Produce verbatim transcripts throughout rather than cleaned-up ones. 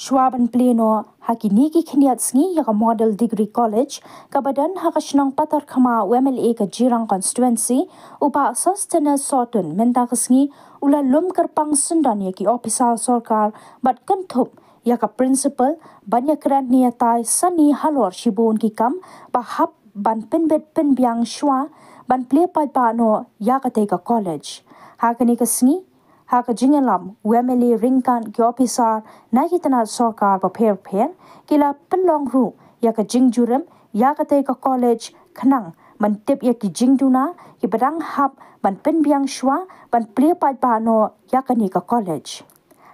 Shuwa ban plie noh ha kine ki khyndiat sngi ïa ka Model Degree College kaba don ha ka shnong Patharkhmah, u M L A ka Jirang Constituency, u Bah Sosthenes Sohtun, mynta ka sngi u la lum kyrpang syndon ïa ki ophisar sorkar bad kynthup ïa ka principal ban ïakren ne ïatai sani halor shibun ki kam ba hap ban pynbit pynbiang shuwa ban plie paidbah noh ïa katei ka college. Ha kane ka sngi, ha ka jingïalam, u M L A ryngkat ki ophisar na ki tnat sorkar bapher bapher ki la pynlong ruh ïa ka jingjurim ïa katei ka college khnang ban tip ïa ki jingduna kiba dang hap ban pynbiang shuwa ban plie paidbah noh ïa kane ka college.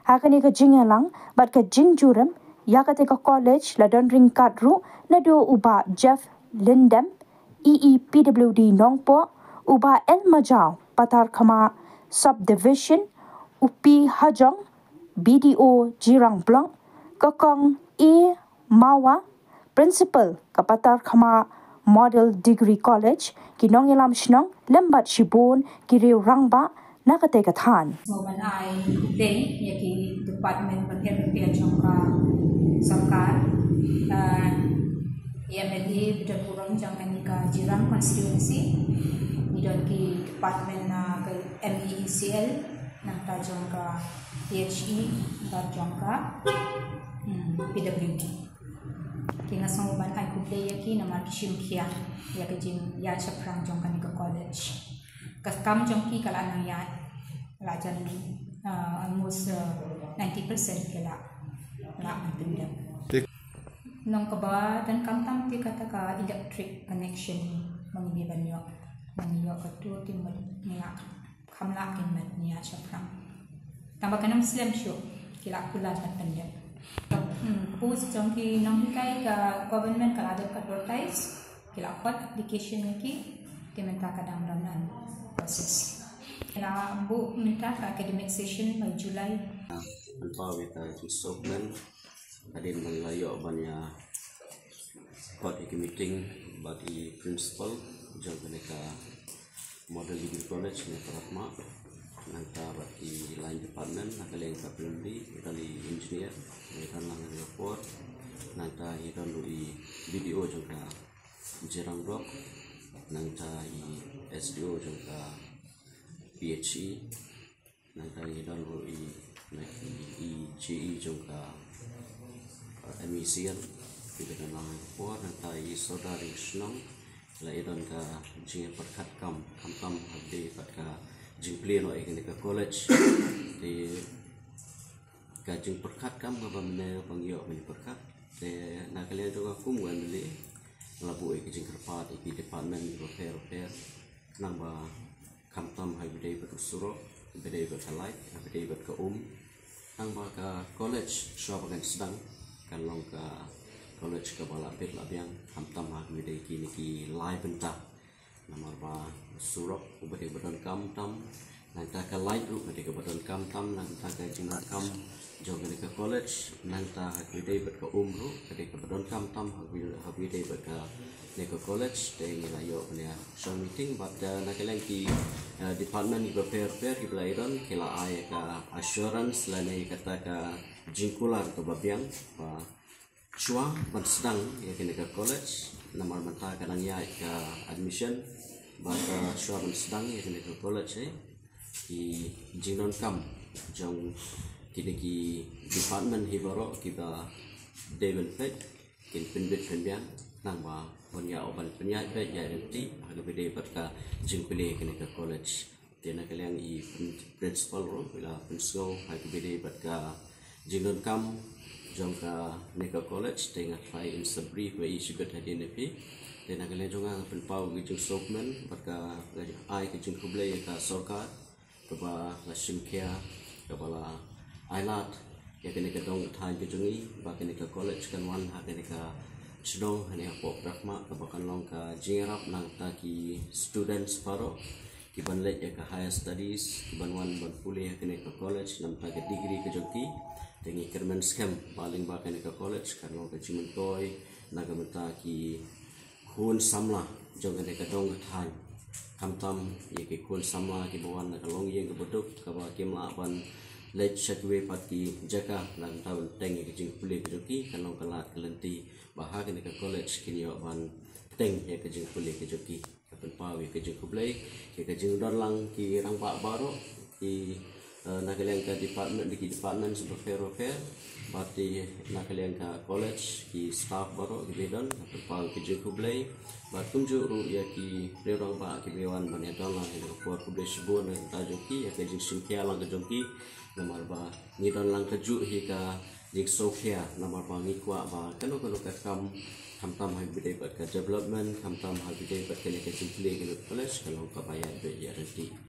Ha kane ka jingïalang bad ka jingjurim ïa katei ka college la don ryngkat ruh naduh u Bah Jeff Lyndem, E E P W D Nongpoh, u Bah L Majaw, Patharkhmah Subdivision, u P Hajong, B D O Jirang Block, ka Kong A Mawa, Principal ka Patharkhmah Model Degree College, ki nongïalam shnong lem bad shibun ki riew rangbah na katei ka thaiñ. Sngewbha ban ai khublei ïa ki department bapher bapher jong ka sorkar, ah, ïa M L A ba don burom jong kane ka Jirang constituency. Ngi don ki department na ka M E E C L, nangta jong ka P H E, bad jong ka, hmm, P W D. Ki, nga sngewbha ban ai khublei ïa ki namar ki shim khia ïa ka jingïaid shaphrang jong kane ka college. Ka kam jong ki ka la nang ïaid, la jan, uh, almost, uh, ninety percent ki la, la ban pyndep. Nong kaba donkam tam te kata ka electric connection, ma ngi dei ban ïoh, ma ngi ïoh ka tur te mut ngi la kham lah kin met ïaid shaphrang. Tang ba kan ym slem shuh, ki la kular ban pyndep. Hmm, post jong ki nonghikai ka government ka la dep ka advertise, ki la khot application ïa ki, te mynta ka dang don on process. Ki la buh mynta ka academic session by July. Pynpaw ïa ka jingsngewkmen hadien ba ngi la ïoh ban ïa khot ïa ki meeting bad i principal jong kane ka Model Degree College ne Patharkhmah, nangta bad ki line department, na ka liang ka P W D, i don i engineer, i don lang i por, nangta i don ruh i B D O jong ka Jirang Block, nangta i S D O jong ka P H E, nangta i don ruh i, i, i J E jong ka, uh, M E C L, i don lang i por, nangta i sordar i shnong, la i don ka jingpyrkhat kam, khamtam ha kaba ïadei bad ka jingplie noh ïa kane ka college. Te ka jingpyrkhat kam kaba mynne ba ngi ïoh ban pyrkhat. Te na ka liang jong nga kum u M L A, la buh ïa ka jingkyrpad ïa ki department bapher bapher, khnang ba khamtam ha kaba ïadei bad u surok, ha kaba ïadei bad ka light, ha kaba ïadei bad ka um. Tang ba ka college shuwa ba kan sdang, kan long ka college kaba la bit la biang, khamtam ha kaba ïadei kine ki lai bynta. Namar ba surok uba dei ba donkam tam, nangta ka light ruh ka dei kaba donkam tam, nangta ka jingdonkam jong kane ka college, nangta ha kaba ïadei bad ka um ruh ka dei kaba donkam tam, ha kaba ïadei, ha kaba ïadei bad kane ka college. Te ngi la ïoh ban ïa shong meeting bad, eh, na ka liang ki, eh, department kiba pher pher kiba la ïadon ki la ai ka assurance lane kata ka jingkular kaba biang ba shuwa ban sdang ïa kane ka college, namar mynta ka dang ïaid ka admission, bad, eh, shuwa ban sdang ïa kane ka college, eh, ki jingdonkam jong kine ki department hi baroh kiba dei ban peit, kin pynbit pynbiang, khnang ba un ïa, u ban pynïaid beit ïa lynti ha kaba ïadei bad ka jingplie ïa kane ka college. Te na ka liang i prin-, principal ruh i la pynsngew ha kaba ïadei bad ka jingdonkam jong kane ka college, te nga tharai in sa brief ïa i shibit hadien ïa phi. Te na ka liang jong nga nga pynpaw ka jingsngewkmen bad ka, nga ai ka jingkhublei ïa ka sorkar kaba la shim khia, kaba la ai lad ïa kane ka dong ka thaiñ ka jong ngi, ba kane ka college kan wan ha kane ka shnong hangne hapoh Patharkhmah, kaba kan long ka jingïarap na kita ki students baroh kiban leit ïa ka higher studies, kiban wan ban pule ha kane ka college na bynta ka degree ka jong ki. Te ngi kyrmen skhem ba lyngba kane ka college kan long ka jingmyntoi na ka bynta ki khun samla jong kane ka dong ka thaiñ, khamtam ïa ki khun samla kiba wan na ka longïing kaba duk, kaba kim lah ban leit sha kiwei pat ki jaka, la kumta ban teng ïa ka jingpule ka jong ki, kan long ka lad ka lynti ba ha kane ka college kin ïoh ban teng ïa ka jingpule ka jong ki. Ka pynpaw ïa ka jingkhublei ïa ka jingdon lang ki rangbah baroh, ki, eh, na ka liang ka department, ki departments bapher bapher, bad ki na ka liang ka college, ki staff baroh kiba don, ka pynpaw ïa ka jingkhublei. Bad kumjuh ruh ïa ki rangbah kiba wan ban ïadon lang ha kane ka por, khublei shibun na ka bynta jong ki ïa ka jingsngewkhia lang ka jong ki. Namar ba ngi don lang kajuh hi ka jingsngewkhia, namar ba ngi kwah ba kano kano ka kam, khamtam ha kaba ïadei bad ka development, khamtam ha kaba ïadei bad kane ka jingpule kane ka college, ka long kaba ïaid beit ïaid ryntih.